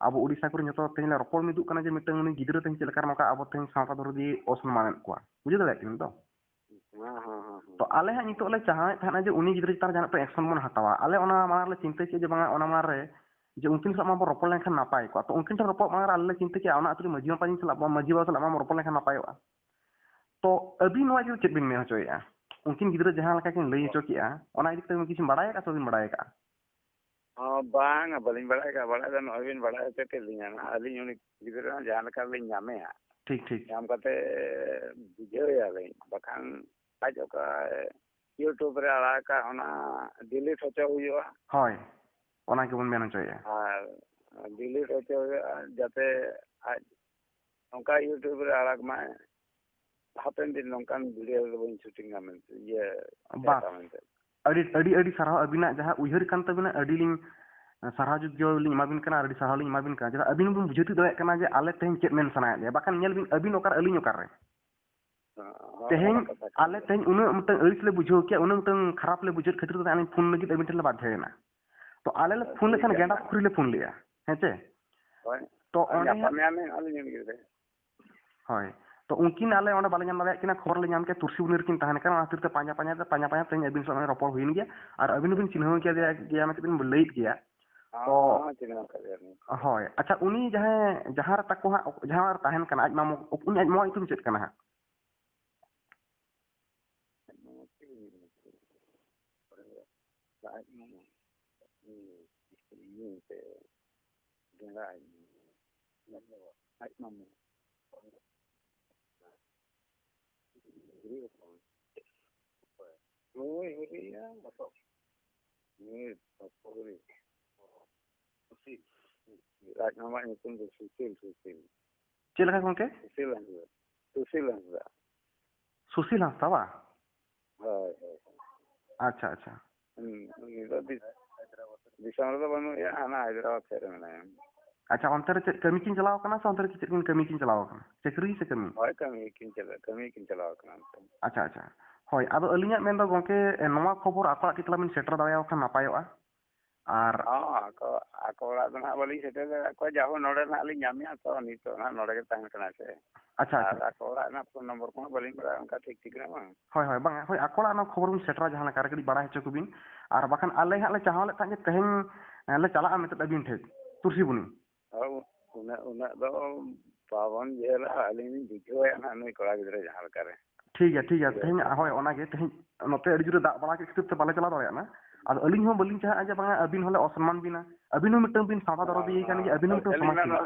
ᱟᱵᱚ ᱳᱰᱤᱥᱟ ᱠᱚᱨᱮ ᱡᱷᱚᱛᱚ ᱛᱮᱦᱮᱧ ᱞᱮ ᱨᱚᱯᱚᱲ ᱢᱤᱫᱚᱜ ᱠᱟᱱᱟ ᱡᱮ ᱢᱤᱫᱴᱟᱝ ᱩᱱᱤ ᱜᱤᱫᱽᱨᱟᱹ ᱛᱮᱦᱮᱧ ᱪᱮᱫ ᱞᱮᱠᱟ ᱱᱚᱝᱠᱟ ᱟᱵᱚ ᱛᱮᱦᱮᱧ ᱥᱟᱶᱛᱟ ᱫᱚᱨᱚᱫᱤᱭᱟᱹ ᱚᱥᱚᱱᱢᱟᱱᱮᱫ ᱠᱚᱣᱟ᱾ ᱵᱩᱡᱷᱟᱹᱣ ᱫᱟᱲᱮᱭᱟᱜ ᱠᱟᱱᱟ ᱛᱚ? ᱦᱮᱸ, ᱦᱮᱸ, ᱦᱮᱸ, ᱦᱮᱸ᱾ ᱛᱚ ᱟᱞᱮ ᱦᱟᱸᱜ ᱱᱤᱛᱚᱜ ᱞᱮ ᱪᱟᱦᱟᱣᱮᱫ ᱛᱟᱦᱮᱱᱟ ᱡᱮ ᱩᱱᱤ ᱜᱤᱫᱽᱨᱟᱹ ᱪᱮᱛᱟᱱ ᱨᱮ ᱡᱟᱦᱟᱱᱟᱜ ᱢᱤᱫᱴᱟᱝ ᱮᱠᱥᱚᱱ ᱵᱚᱱ ᱦᱟᱛᱟᱣᱟ᱾ ᱟᱞᱮ ᱚᱱᱟ ᱢᱟᱲᱟᱝ ᱨᱮᱞᱮ ᱪᱤᱱᱛᱟᱹ ᱠᱮᱫ ᱡᱮ ᱵᱟᱝᱟ, ᱚᱱᱟ ᱢᱟᱲᱟᱝ ᱨᱮ ᱡᱮ ᱩᱱᱠᱤᱱ ᱥᱟᱞᱟᱜ ᱢᱟᱵᱚᱱ ᱨᱚᱯᱚᱲ ᱞᱮᱱᱠᱷᱟᱱ ᱱᱟᱯᱟᱭ ᱠᱚᱜᱼᱟ᱾ ᱛᱚ ᱩᱱᱠᱤᱱ ᱴᱷᱮᱱ ᱨᱚᱯᱚᱲ ᱢᱟᱲᱟᱝ ᱨᱮ ᱟᱞᱮ ᱞᱮ ᱪᱤᱱᱛᱟᱹ ᱠᱮᱜᱼᱟ, ᱚᱱᱟ ᱟᱹᱛᱩ ᱨᱮ ᱢᱟᱹᱡᱷᱤ ᱢᱟᱯᱟᱡᱷᱤ ᱥᱟᱞᱟᱜ ᱵᱚᱱ, ᱢᱟᱹᱡᱷᱤ ᱵᱟᱵᱟ ᱥᱟᱞᱟᱜ ᱵᱚᱱ ᱨᱚᱯᱚᱲ ᱞᱮᱱᱠᱷᱟᱱ ᱱᱟᱯᱟᱭᱚᱜᱼᱟ᱾ ᱛᱚ ᱟᱹᱵᱤᱱ ᱱᱚᱣᱟ ᱤᱫᱤ ᱠᱟᱛᱮ ᱪᱮᱫ ᱵᱤᱱ ᱢᱮᱱ ᱦᱚᱪᱚᱭᱮᱫᱼᱟ? ᱩᱱᱠᱤᱱ ᱜᱤᱫᱽᱨᱟᱹ ᱡᱟᱦᱟᱸ ᱞᱮᱠᱟ ᱠᱤᱱ ᱞᱟᱹᱭ ᱦᱚᱪᱚ ᱠᱮᱜᱼᱟ, ᱚᱱᱟ ᱤᱫᱤ ᱠᱟᱛᱮ ᱠᱤᱪᱷᱩ ᱵᱟᱲᱟᱭ ᱟᱠᱟᱫᱼᱟ ᱥᱮ ᱵᱟᱹᱵᱤᱱ ᱵᱟᱲᱟᱭ ᱟᱠᱟᱫᱼᱟ? ᱚ, ᱵᱟᱝᱟ, ᱵᱟᱹᱞᱤᱧ ᱵᱟᱲᱟᱭ ᱟᱠᱟᱫᱼᱟ᱾ ᱵᱟᱲᱟᱭ ᱫᱚ ᱱᱚᱜᱼᱚᱭ ᱵᱤᱱ ᱵᱟᱲᱟᱭ ᱦᱚᱪᱚ ᱠᱮᱫ ᱞᱤᱧᱟ ᱱᱟᱦᱟᱜ᱾ ᱟᱹᱞᱤᱧ ᱩᱱᱤ ᱜᱤᱫᱽᱨᱟᱹ ᱦᱚᱸ ᱡᱟᱦᱟᱸ ᱞᱮᱠᱟ ᱞᱤᱧ ᱧᱟᱢᱮᱭᱟ, ᱴᱷᱤᱠ, ᱴᱷᱤᱠ᱾ ᱧᱟᱢ ᱠᱟᱛᱮ ᱵᱩᱡᱷᱟᱹᱣ ᱮᱭᱟᱞᱤᱧ, ᱵᱟᱠᱷᱟᱱ ᱟᱡ ᱚᱠᱟ YouTube ᱨᱮ ᱟᱲᱟᱜ ᱟᱠᱟᱫ, ᱚᱱᱟ delete ᱦᱚᱪᱚ ᱦᱩᱭᱩᱜᱼᱟ᱾ ᱦᱳᱭ, ᱚᱱᱟ ᱜᱮᱵᱚᱱ ᱢᱮᱱ ᱦᱚᱪᱚᱭᱮᱫᱼᱟ᱾ ᱟᱨ delete ᱦᱚᱪᱚ ᱦᱩᱭᱩᱜᱼᱟ, ᱡᱟᱛᱮ ᱟᱡ ᱱᱚᱝᱠᱟ YouTube ᱨᱮ ᱟᱲᱟᱜᱽ ᱢᱟᱭ, ᱦᱟᱯᱮᱱ ᱫᱤᱱ ᱱᱚᱝᱠᱟᱱ ᱵᱷᱤᱰᱤᱭᱳ ᱫᱚ ᱵᱟᱹᱧ ᱥᱩᱴᱤᱝᱟ ᱢᱮᱱᱛᱮ, ᱤᱭᱟᱹ, ᱵᱟᱥ᱾ ᱪᱮᱫ ᱢᱮᱱᱛᱮ? ᱟᱹᱰᱤ, ᱟᱹᱰᱤ, ᱟᱹᱰᱤ ᱥᱟᱨᱦᱟᱣ ᱟᱹᱵᱤᱱᱟᱜ ᱡᱟᱦᱟᱸ ᱩᱭᱦᱟᱹᱨ ᱠᱟᱱ ᱛᱟᱹᱵᱤᱱᱟ, ᱟᱹᱰᱤ ᱞᱤᱧ ᱥᱟᱨᱦᱟᱣ ᱡᱩᱫᱤ ᱞᱤᱧ ᱮᱢᱟ ᱵᱤᱱ ᱠᱟᱱᱟ, ᱟᱹᱰᱤ ᱥᱟᱨᱦᱟᱣ ᱞᱤᱧ ᱮᱢᱟ ᱵᱤᱱ ᱠᱟᱱᱟ᱾ ᱪᱮᱫᱟᱜ ᱟᱹᱵᱤᱱ ᱵᱤᱱ ᱵᱩᱡᱷᱟᱹᱣ ᱛᱤᱭᱳᱜ ᱫᱟᱲᱮᱭᱟᱜ ᱠᱟᱱᱟ ᱡᱮ ᱟᱞᱮ ᱛᱮᱦᱮᱧ ᱪᱮᱫ ᱢᱮᱱ ᱥᱟᱱᱟᱭᱮᱫ ᱞᱮᱭᱟ, ᱵᱟᱠᱷᱟᱱ ᱧᱮᱞ ᱵᱤᱱ ᱟᱹᱵᱤᱱ ᱚᱠᱟᱨᱮ ᱟᱹᱞᱤᱧ ᱚᱠᱟᱨᱮ᱾ ᱦᱚᱸ, ᱦᱚᱸ, ᱛᱮᱦᱮᱧ ᱚᱱᱟ ᱠᱟᱛᱷᱟ ᱠᱟᱱ ᱟᱞᱮ ᱜᱮᱭᱟ᱾ ᱛᱮᱦᱮᱧ ᱩᱱᱟᱹᱜ ᱢᱤᱫᱴᱟᱝ ᱟᱹᱲᱤᱥ ᱞᱮ ᱵᱩᱡᱷᱟᱹᱣ ᱠᱮᱭᱟ, ᱩᱱᱟᱹᱜ ᱢᱤᱫᱴᱟᱝ ᱠᱷᱟᱨᱟᱯ ᱞᱮ ᱵᱩᱡᱷᱟᱹᱣ ᱠᱷᱟᱹᱛᱤᱨ ᱛᱮ ᱟᱹᱞᱤᱧ ᱯᱷᱳᱱ ᱞᱟᱹᱜᱤᱫ ᱟᱹᱵᱤᱱ ᱴᱷᱮᱱ ᱞᱮ ᱵᱟᱫᱷᱭᱚᱭᱮᱱᱟ᱾ ᱛᱚ ᱟᱞᱮ ᱞᱮ ᱦᱮᱸ, ᱯᱷᱳᱱ ᱴᱷᱤᱠ ᱞᱮᱠᱷᱟᱱ ᱜᱮᱭᱟ ᱜᱮᱸᱰᱟ ᱱᱟᱦᱟᱜ᱾ ᱯᱩᱠᱷᱨᱤ ᱞᱮ ᱯᱷᱳᱱ ᱞᱮᱜᱼᱟ, ᱦᱮᱸ ᱪᱮ? ᱦᱳᱭ᱾ ᱛᱚ ᱟᱨ ᱚᱸᱰᱮ ᱧᱟᱯᱟᱢ ᱦᱟᱸᱜ ᱧᱟᱢ ᱟᱹᱞᱤᱧ ᱩᱱᱤ ᱜᱤᱫᱽᱨᱟᱹ᱾ ᱦᱳᱭ᱾ ᱛᱚ ᱩᱱᱠᱤᱱ ᱟᱞᱮ ᱚᱸᱰᱮ ᱵᱟᱞᱮ ᱧᱟᱢ ᱫᱟᱲᱮᱭᱟᱜ ᱠᱤᱱᱟ, ᱠᱷᱚᱵᱚᱨ ᱞᱮ ᱧᱟᱢ ᱠᱮᱭᱟ ᱛᱩᱨᱥᱤ ᱵᱩᱱᱤ ᱨᱮᱠᱤᱱ ᱛᱟᱦᱮᱱ ᱠᱟᱱᱟ, ᱚᱱᱟ ᱠᱷᱟᱹᱛᱤᱨ ᱛᱮ ᱯᱟᱸᱡᱟ ᱯᱟᱸᱡᱟ ᱛᱮ, ᱯᱟᱸᱡᱟ ᱯᱟᱸᱡᱟ ᱛᱮ ᱛᱮᱦᱮᱧ ᱟᱹᱵᱤᱱ ᱥᱟᱶ ᱨᱚᱯᱚᱲ ᱦᱩᱭᱮᱱ ᱜᱮᱭᱟ᱾ ᱟᱨ ᱟᱹᱵᱤᱱ ᱦᱚᱸᱵᱤᱱ ᱪᱤᱱᱦᱟᱹᱣ ᱠᱮᱫᱮᱭᱟ, ᱜᱮᱭᱟ ᱢᱮᱱᱛᱮ ᱵᱤᱱ ᱞᱟᱹᱭᱮᱫ ᱜᱮᱭᱟ᱾ ᱦᱚᱸ, ᱛᱚ ᱦᱚᱸ, ᱪᱤᱱᱦᱟᱹᱣ ᱠᱟᱫᱮᱭᱟᱞᱤᱧ᱾ ᱦᱳᱭ, ᱟᱪᱪᱷᱟ, ᱩᱱᱤ ᱡᱟᱦᱟᱸᱭ, ᱡᱟᱦᱟᱸ ᱨᱮ ᱛᱟᱠᱚ ᱦᱟᱸᱜ, ᱡᱟᱦᱟᱸ ᱨᱮ ᱛᱟᱦᱮᱱ ᱠᱟᱱᱟ ᱟᱡ ᱢᱟᱢᱚ, ᱩᱱᱤ ᱟᱡ ᱢᱟᱢᱟ ᱧᱩᱛᱩᱢ ᱪᱮᱫ ᱠᱟᱱᱟ ᱦᱟᱸᱜ? ᱟᱡ ᱢᱟᱢᱟ ᱪᱮᱫ ᱧᱩᱛᱩᱢ? ᱟᱡ ᱢᱟᱢᱟ, ᱤᱭᱟᱹ, ᱤᱭᱟᱹ ᱮᱱᱛᱮ, ᱰᱮᱸᱜᱟ ᱟᱡ ᱢᱟᱢᱟ᱾ ᱟᱡ ᱢᱟᱢᱟ᱾ ᱦᱩᱭᱩᱜ ᱟᱠᱚ᱾ ᱦᱳᱭ, ᱦᱩᱭᱩᱜᱼᱟ᱾ ᱦᱳᱭ, ᱵᱟᱠᱚ ᱦᱩᱭᱩᱜ᱾ ᱥᱩᱥᱤᱞ᱾ ᱟᱡ ᱢᱟᱢᱟᱣᱟᱜ ᱧᱩᱛᱩᱢ ᱫᱚ ᱥᱩᱥᱤᱞ, ᱥᱩᱥᱤᱞ᱾ ᱪᱮᱫ ᱞᱮᱠᱟ ᱜᱚᱝᱠᱮ? ᱥᱩᱥᱤᱞ ᱦᱟᱸᱥᱫᱟ᱾ ᱥᱩᱥᱤᱞ ᱦᱟᱸᱥᱫᱟ᱾ ᱥᱩᱥᱤᱞ ᱦᱟᱸᱥᱫᱟ ᱵᱟ? ᱦᱳᱭ, ᱦᱳᱭ᱾ ᱟᱪᱪᱷᱟ, ᱟᱪᱪᱷᱟ᱾ ᱦᱩᱸ, ᱩᱱᱤ ᱫᱚ ᱫᱤ-, ᱫᱤᱥᱚᱢ ᱨᱮᱫᱚ ᱵᱟᱹᱱᱩᱜ ᱮᱭᱟ, ᱦᱟᱱᱟ ᱦᱟᱭᱫᱨᱟᱵᱟᱫᱽ ᱥᱮᱫ ᱨᱮ ᱢᱮᱱᱟᱭᱟ᱾ ᱟᱪᱪᱷᱟ, ᱚᱱᱛᱮ ᱨᱮ ᱪᱮᱫ ᱠᱟᱹᱢᱤ ᱠᱤᱱ ᱪᱟᱞᱟᱣ ᱠᱟᱱᱟ ᱥᱮ ᱚᱱᱛᱮ ᱨᱮ ᱪᱮᱫ ᱠᱤᱱ ᱠᱟᱹᱢᱤ ᱠᱤᱱ ᱪᱟᱞᱟᱣ ᱠᱟᱱᱟ? ᱪᱟᱹᱠᱨᱤ ᱥᱮ ᱠᱟᱹᱢᱤ? ᱦᱳᱭ, ᱠᱟᱹᱢᱤ ᱠᱤᱱ ᱪᱟᱞᱟᱜ, ᱠᱟᱹᱢᱤ ᱠᱤᱱ ᱪᱟᱞᱟᱣ ᱠᱟᱱᱟ ᱚᱱᱛᱮ᱾ ᱟᱪᱪᱷᱟ, ᱟᱪᱪᱷᱟ᱾ ᱦᱳᱭ, ᱟᱫᱚ ᱟᱹᱞᱤᱧᱟᱜ ᱢᱮᱱ ᱫᱚ ᱜᱚᱝᱠᱮ, ᱮ, ᱱᱚᱣᱟ ᱠᱷᱚᱵᱚᱨ ᱟᱠᱚ ᱚᱲᱟᱜ ᱠᱟᱹᱡ ᱛᱟᱞᱟᱝ ᱵᱤᱱ ᱥᱮᱴᱮᱨ ᱫᱟᱲᱮᱭᱟᱠᱚ ᱠᱷᱟᱱ ᱱᱟᱯᱟᱭᱚᱜᱼᱟ᱾ ᱟᱨ ᱦᱚᱸ, ᱟᱠᱚ, ᱟᱠᱚ ᱚᱲᱟᱜ ᱫᱚ ᱱᱟᱦᱟᱜ ᱵᱟᱹᱞᱤᱧ ᱥᱮᱴᱮᱨ ᱫᱟᱲᱮᱭᱟᱜ ᱠᱚᱣᱟ, ᱡᱟᱦᱳ ᱱᱚᱰᱮ ᱱᱟᱦᱟᱜ ᱞᱤᱧ ᱧᱟᱢᱮᱭᱟ ᱛᱚ, ᱱᱤᱛᱚᱜ ᱱᱟᱦᱟᱜ ᱱᱚᱰᱮ ᱜᱮ ᱛᱟᱦᱮᱱ ᱠᱟᱱᱟᱭ ᱥᱮ᱾ ᱟᱪᱪᱷᱟ, ᱟᱨ ᱟᱪᱪᱷᱟ᱾ ᱟᱠᱚ ᱚᱲᱟᱜ ᱨᱮᱱᱟᱜ ᱯᱷᱳᱱ ᱱᱚᱢᱵᱚᱨ ᱠᱚᱦᱚᱸ ᱵᱟᱹᱞᱤᱧ ᱵᱟᱲᱟᱭᱟ ᱚᱱᱠᱟ ᱴᱷᱤᱠ ᱴᱷᱤᱠ ᱨᱮ ᱵᱟᱝ᱾ ᱦᱳᱭ, ᱦᱳᱭ, ᱵᱟᱝ, ᱦᱳᱭ, ᱟᱠᱚ ᱚᱲᱟᱜ ᱨᱮᱱᱟᱜ ᱠᱷᱚᱵᱚᱨ ᱵᱤᱱ ᱥᱮᱴᱮᱨᱟ, ᱡᱟᱦᱟᱸ ᱞᱮᱠᱟ ᱨᱮ ᱠᱟᱹᱴᱤᱡ ᱵᱟᱲᱟᱭ ᱦᱚᱪᱚ ᱠᱚᱵᱤᱱ᱾ ᱟᱨ ᱵᱟᱠᱷᱟᱱ ᱟᱞᱮ ᱦᱟᱸᱜ ᱞᱮ ᱪᱟᱦᱟᱣ ᱞᱮᱫ ᱛᱟᱦᱮᱸᱫ ᱡᱮ ᱛᱮᱦᱮᱧ, ᱮ, ᱞᱮ ᱪᱟᱞᱟᱜᱼᱟ ᱢᱮᱱᱛᱮ ᱟᱹᱵᱤᱱ ᱴᱷᱮᱱ, ᱛᱩᱨᱥᱤ ᱵᱩᱱᱤ᱾ ᱦᱳᱭ, ᱩᱱᱟᱹᱜ, ᱩᱱᱟᱹᱜ ᱫᱚ ᱵᱟᱵᱚᱱ ᱡᱷᱟᱹᱞᱟ, ᱟᱹᱞᱤᱧ ᱞᱤᱧ ᱵᱩᱡᱷᱟᱹᱣᱮᱫ ᱱᱟᱦᱟᱜ ᱱᱩᱭ ᱠᱚᱲᱟ ᱜᱤᱫᱽᱨᱟᱹ ᱡᱟᱦᱟᱸ ᱞᱮᱠᱟ ᱨᱮ᱾ ᱴᱷᱤᱠ ᱜᱮᱭᱟ, ᱴᱷᱤᱠ ᱜᱮᱭᱟ᱾ ᱴᱷᱤᱠ ᱛᱮᱦᱮᱧ, ᱜᱮᱭᱟ᱾ ᱦᱳᱭ, ᱚᱱᱟ ᱜᱮ, ᱛᱮᱦᱮᱧ ᱱᱚᱛᱮ ᱟᱹᱰᱤ ᱡᱳᱨᱮ ᱫᱟᱜ ᱵᱟᱲᱟ ᱠᱮᱫ ᱠᱷᱟᱹᱛᱤᱨ ᱛᱮ ᱵᱟᱞᱮ ᱪᱟᱞᱟᱣ ᱫᱟᱲᱮᱭᱟᱜᱼᱟ᱾ ᱟᱫᱚ ᱟᱹᱞᱤᱧ ᱦᱚᱸ ᱵᱟᱹᱞᱤᱧ ᱪᱟᱦᱟᱜᱼᱟ ᱡᱮ ᱵᱟᱝᱟ ᱟᱹᱵᱤᱱ ᱦᱚᱸᱞᱮ ᱚᱥᱚᱱᱢᱟᱱ ᱵᱤᱱᱟ, ᱟᱹᱵᱤᱱ ᱦᱚᱸ ᱢᱤᱫᱴᱟᱝ ᱵᱤᱱ ᱥᱟᱶᱛᱟ ᱫᱚᱨᱚᱫᱤᱭᱟᱹ ᱠᱟᱱ ᱜᱮᱭᱟ, ᱟᱹᱵᱤᱱ ᱦᱚᱸ ᱢᱤᱫᱴᱟᱝ ᱟᱹᱞᱤᱧ ᱥᱚᱢᱟᱡᱽ ᱢᱟ ᱠᱟᱱᱟ᱾ ᱱᱚᱣᱟ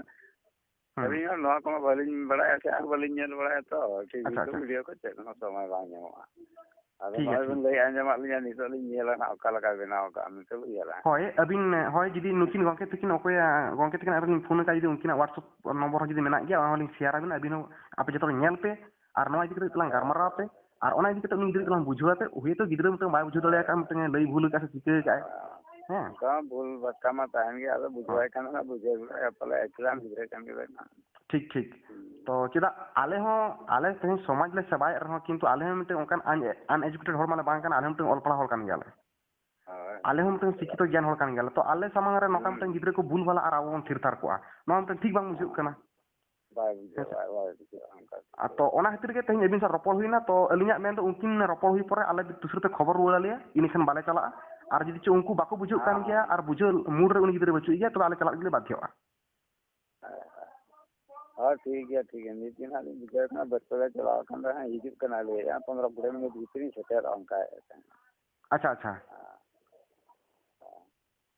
ᱦᱩᱸ᱾ ᱟᱹᱞᱤᱧ ᱦᱚᱸ ᱱᱚᱣᱟ ᱠᱚᱢᱟ ᱵᱟᱹᱞᱤᱧ ᱵᱟᱲᱟᱭᱟ ᱥᱮ ᱟᱨ ᱵᱟᱹᱞᱤᱧ ᱧᱮᱞ ᱵᱟᱲᱟᱭᱟ ᱛᱚ, ᱴᱷᱤᱠ ᱟᱪᱪᱷᱟ, ᱱᱤᱛᱚᱜ ᱟᱪᱪᱷᱟ᱾ ᱵᱷᱤᱰᱤᱭᱳ ᱠᱚ ᱪᱮᱫ ᱦᱚᱸ ᱥᱚᱢᱚᱭ ᱵᱟᱝ ᱧᱟᱢᱚᱜᱼᱟ᱾ ᱟᱫᱚ ᱴᱷᱤᱠ ᱜᱮᱭᱟ, ᱱᱚᱜᱼᱚᱭ ᱴᱷᱤᱠ ᱵᱤᱱ ᱜᱮᱭᱟ᱾ ᱞᱟᱹᱭ ᱟᱸᱡᱚᱢᱟᱫ ᱞᱤᱧᱟ, ᱱᱤᱛᱚᱜ ᱞᱤᱧ ᱧᱮᱞᱟ ᱱᱟᱦᱟᱜ ᱚᱠᱟ ᱞᱮᱠᱟ ᱵᱮᱱᱟᱣ ᱠᱟᱜᱼᱟ ᱢᱮᱱᱛᱮ ᱞᱤᱧ ᱧᱮᱞᱟ᱾ ᱦᱳᱭ, ᱟᱹᱵᱤᱱ, ᱦᱳᱭ, ᱡᱩᱫᱤ ᱱᱩᱠᱤᱱ ᱜᱚᱝᱠᱮ ᱛᱟᱹᱠᱤᱱ ᱚᱠᱚᱭ, ᱜᱚᱝᱠᱮ ᱛᱟᱹᱠᱤᱱ ᱟᱨᱚ ᱞᱤᱧ ᱯᱷᱳᱱ ᱟᱠᱟᱫ, ᱡᱩᱫᱤ ᱩᱱᱠᱤᱱᱟᱜ WhatsApp ᱱᱚᱢᱵᱚᱨ ᱦᱚᱸ ᱡᱩᱫᱤ ᱢᱮᱱᱟᱜ ᱜᱮᱭᱟ, ᱚᱱᱟ ᱦᱚᱸᱞᱤᱧ ᱥᱮᱭᱟᱨ ᱟᱵᱤᱱᱟ, ᱟᱹᱵᱤᱱ ᱦᱚᱸ ᱟᱯᱮ ᱡᱚᱛᱚ ᱦᱚᱲ ᱧᱮᱞ ᱯᱮ᱾ ᱟᱨ ᱱᱚᱣᱟ ᱤᱫᱤ ᱠᱟᱛᱮ ᱛᱟᱞᱟᱝ ᱜᱟᱞᱢᱟᱨᱟᱣ ᱟᱯᱮ, ᱟᱨ ᱚᱱᱟ ᱤᱫᱤ ᱠᱟᱛᱮ ᱩᱱᱤ ᱜᱤᱫᱽᱨᱟᱹ ᱛᱟᱞᱟᱝ ᱵᱩᱡᱷᱟᱹᱣ ᱟᱯᱮ, ᱦᱚᱭᱛᱳ ᱜᱤᱫᱽᱨᱟᱹ ᱢᱤᱫᱴᱟᱝ ᱵᱟᱭ ᱵᱩᱡᱷᱟᱹᱣ ᱫᱟᱲᱮ ᱟᱠᱟᱫᱼᱟ, ᱢᱤᱫᱴᱟᱝ ᱞᱟᱹᱭ ᱵᱷᱩᱞ ᱟᱠᱟᱫᱼᱟ ᱥᱮ ᱪᱤᱠᱟᱹ ᱟᱠᱟᱫᱼᱟᱭ᱾ ᱦᱮᱸ᱾ ᱚᱱᱠᱟ ᱵᱷᱩᱞ ᱵᱷᱟᱴᱠᱟ ᱢᱟ ᱛᱟᱦᱮᱱ ᱜᱮ, ᱟᱫᱚ ᱵᱩᱡᱷᱟᱹᱣᱟᱭ ᱠᱷᱟᱱ ᱫᱚ ᱱᱟᱜ ᱵᱩᱡᱷᱟᱹᱣ ᱜᱚᱫᱚᱜᱼᱟ, ᱯᱟᱞᱮ ᱮᱠᱞᱟ ᱜᱤᱫᱽᱨᱟᱹ ᱠᱟᱱ ᱜᱮ ᱵᱟᱝ ᱱᱟᱜ᱾ ᱴᱷᱤᱠ, ᱴᱷᱤᱠ᱾ ᱦᱩᱸ᱾ ᱛᱚ ᱪᱮᱫᱟᱜ ᱟᱞᱮ ᱦᱚᱸ, ᱟᱞᱮ ᱛᱮᱦᱮᱧ ᱥᱚᱢᱟᱡᱽ ᱞᱮ ᱥᱮᱵᱟᱭᱮᱫ ᱨᱮᱦᱚᱸ, ᱠᱤᱱᱛᱩ ᱟᱞᱮ ᱦᱚᱸ ᱢᱤᱫᱴᱮᱱ ᱚᱱᱠᱟᱱ un-, uneducated ᱦᱚᱲ ᱢᱟᱞᱮ ᱵᱟᱝ ᱠᱟᱱᱟ, ᱟᱞᱮ ᱦᱚᱸ ᱢᱤᱫᱴᱮᱱ ᱚᱞ ᱯᱟᱲᱦᱟᱣ ᱦᱚᱲ ᱠᱟᱱ ᱜᱮᱭᱟᱞᱮ᱾ ᱦᱳᱭ᱾ ᱟᱞᱮ ᱦᱚᱸ ᱢᱤᱫᱴᱮᱱ ᱥᱤᱠᱠᱷᱤᱛᱚ ᱜᱮᱭᱟᱱ ᱦᱚᱲ ᱠᱟᱱ ᱜᱮᱭᱟᱞᱮ᱾ ᱛᱚ ᱟᱞᱮ ᱥᱟᱢᱟᱝ ᱨᱮ ᱱᱚᱝᱠᱟ ᱦᱩᱸ᱾ ᱢᱤᱫᱴᱮᱱ ᱜᱤᱫᱽᱨᱟᱹ ᱠᱚ ᱵᱷᱩᱞ ᱵᱷᱟᱞᱟ ᱟᱨ ᱟᱵᱚ ᱵᱚᱱ ᱛᱷᱤᱨ ᱛᱷᱟᱨ ᱠᱚᱜᱼᱟ, ᱱᱚᱣᱟ ᱢᱤᱫᱴᱮᱱ ᱴᱷᱤᱠ ᱵᱟᱝ ᱵᱩᱡᱷᱟᱹᱜ ᱠᱟᱱᱟ᱾ ᱵᱟᱭ ᱵᱩᱡᱷᱟᱹᱣᱟ, ᱦᱮᱸ ᱥᱮ? ᱵᱟᱭ, ᱵᱟᱭ ᱵᱩᱡᱷᱟᱹᱣᱟ ᱚᱱᱠᱟ᱾ ᱟᱨ ᱛᱚ ᱚᱱᱟ ᱠᱷᱟᱹᱛᱤᱨ ᱜᱮ ᱛᱮᱦᱮᱧ ᱟᱹᱵᱤᱱ ᱥᱟᱶ ᱨᱚᱯᱚᱲ ᱦᱩᱭᱱᱟ᱾ ᱛᱚ ᱟᱹᱞᱤᱧᱟᱜ ᱢᱮᱱ ᱫᱚ ᱩᱱᱠᱤᱱ ᱨᱚᱯᱚᱲ ᱦᱩᱭ ᱯᱚᱨᱮ ᱟᱞᱮ ᱫᱩᱥᱨᱟᱹ ᱛᱮ ᱠᱷᱚᱵᱚᱨ ᱨᱩᱣᱟᱹᱲ ᱟᱞᱮᱭᱟ, ᱤᱱᱟᱹ ᱠᱷᱟᱱ ᱵᱟᱞᱮ ᱪᱟᱞᱟᱜᱼᱟ᱾ ᱟᱨ ᱡᱩᱫᱤ ᱪᱚ ᱩᱱᱠᱩ ᱵᱟᱠᱚ ᱵᱩᱡᱷᱟᱹᱜ ᱠᱟᱱ ᱦᱮᱸ, ᱜᱮᱭᱟ ᱦᱮᱸ᱾ ᱟᱨ ᱵᱩᱡᱷᱟᱹᱣ mood ᱨᱮ ᱩᱱᱤ ᱜᱤᱫᱽᱨᱟᱹ ᱵᱟᱹᱪᱩᱜ ᱜᱮᱭᱟ, ᱛᱚᱵᱮ ᱟᱞᱮ ᱪᱟᱞᱟᱜ ᱞᱟᱹᱜᱤᱫ ᱞᱮ ᱵᱟᱫᱽᱫᱷᱚᱜᱼᱟ᱾ ᱦᱮᱸ, ᱦᱮᱸ᱾ ᱦᱳᱭ, ᱴᱷᱤᱠ ᱜᱮᱭᱟ, ᱴᱷᱤᱠ ᱜᱮᱭᱟ᱾ ᱱᱤᱛ ᱜᱮ ᱱᱟᱦᱟᱜ ᱞᱤᱧ ᱵᱩᱡᱷᱟᱹᱣ ᱠᱟᱱᱟ, ᱵᱟᱹᱫᱽ ᱠᱚᱞᱮ ᱪᱟᱞᱟᱣ ᱟᱠᱟᱱ ᱨᱮᱦᱚᱸ ᱦᱤᱡᱩᱜ ᱠᱟᱱᱟ, ᱞᱟᱹᱭᱮᱫᱼᱟ ᱯᱚᱱᱨᱚ ᱠᱩᱲᱤ ᱢᱤᱱᱤᱴ ᱵᱷᱤᱛᱨᱤ ᱨᱤᱧ ᱥᱮᱴᱮᱨᱚᱜᱼᱟ, ᱚᱱᱠᱟᱭᱮᱫ ᱛᱟᱦᱮᱸᱫ᱾ ᱟᱪᱪᱷᱟ, ᱟᱪᱪᱷᱟ᱾ ᱦᱮᱸ᱾ ᱦᱮᱸ᱾